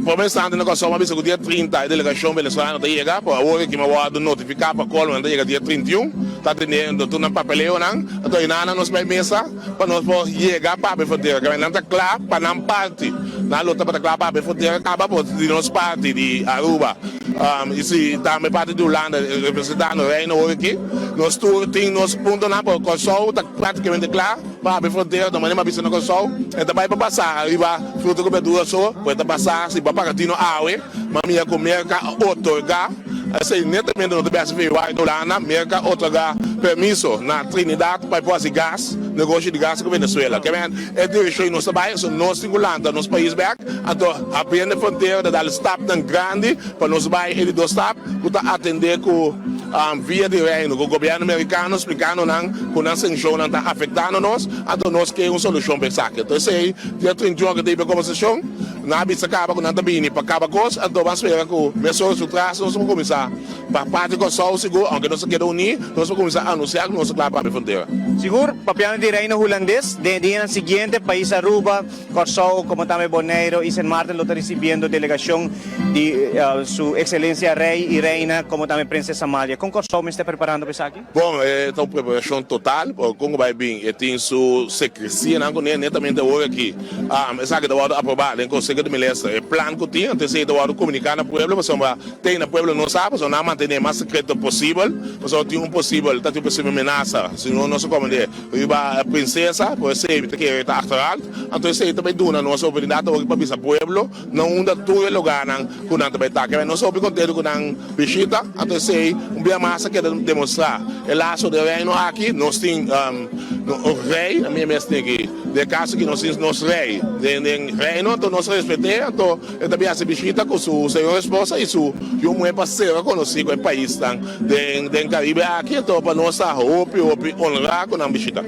Prome instante na Kòrsou mi a bisa ku dia 30 e delegashon venezolano ta yega, pero awor aki mi a wòrdu notifiká pa Colman nan ta yega dia 31, ta atendiendo tur nan papeleonan, anto einan nos bai mesa pa nos por yega pa habri frontera, kaba nan ta kla pa nan parti, nan lo tabata kla pa habri frontera kaba por di nos parti di Aruba i si tambe parti di Hulanda representando Reino awor aki, nos tur tin nos puntonan, pero Kòrsou ta praktikamente kla. Pa habri frontera ta manera mi a bisa na Kòrsou, e ta bai pa basá riba fruta ku berdura so, pero e ta basá si bo a paga tino awe, ma mira ku Merka a otorgá, esei netamente no ta bèsti februari na Hulanda, Merka a otorgá permiso na Trinidad pa e por hasi gas, negoshi di gas ku Venezuela. Ke men e direkshon nos ta bai, so nos tin ku lanta nos pais bèk, anto habriendo e frontera ta dal stapnan grandi pa nos bai e di dos stap ku ta atendé ku via di Reino, ku gobièrnu merikano splikando nan ku nan sanshonnan ta afektando nos, anto nos ke un solushon pa esaki. Anto esei dia 31 ku ta hiba e kombersashon, nan a bisa kaba ku nan ta bini pa kaba kos, anto ban spera ku mesora su tras nos por kuminsá pa parti Kòrsou sigur, ounke nos a keda uní, nos por kuminsá anunsiá ku nos ta kla pa habri frontera. Sigur, papiando di Reino Hulandes, den e dianan siguiente pais Aruba, Kòrsou, komo tambe Boneiru i Sint Maarten lo ta risibiendo delegashon di su Ekselensia Rei i Reina, komo tambe Prinses Amalia. Kon Kòrsou mester preparando pa esaki? Bon, e ta un preparashon total, pero kon ku bai bin e tin su sekresianan kuné, netamente awor aki esaki ta wòrdu aprobá den Konseho di Minister, e plan ku tin, anto esei ta wòrdu komuniká na pueblo, pasobra te na pueblo no sa, pasobra nan a mantené mas sekreto posibel, pasobra tin un posibel, ta tin un posibel menasa, si no nos a komand'é. Riba e prinsesa, por esei mi ta kere ta achterald, anto esei ta bai duna nos oportunidat awoki pa bisa pueblo na unda tur e lugarnan ku nan ta bai ta. Kebé nos hopi kontentu ku nan bishita, anto esei un bia mas a keda demostrá e laso den reino aki. Nos tin un rei, ami e mes tin aki, den e kaso aki nos tin nos rei den reino, anto nos respet'é, anto e ta bin hasi bishita ku su señora esposa i su yu muhé pa sera konosí ku e paisnan den Caribe aki, anto pa nos ta hopi hopi honrá ku nan bishita.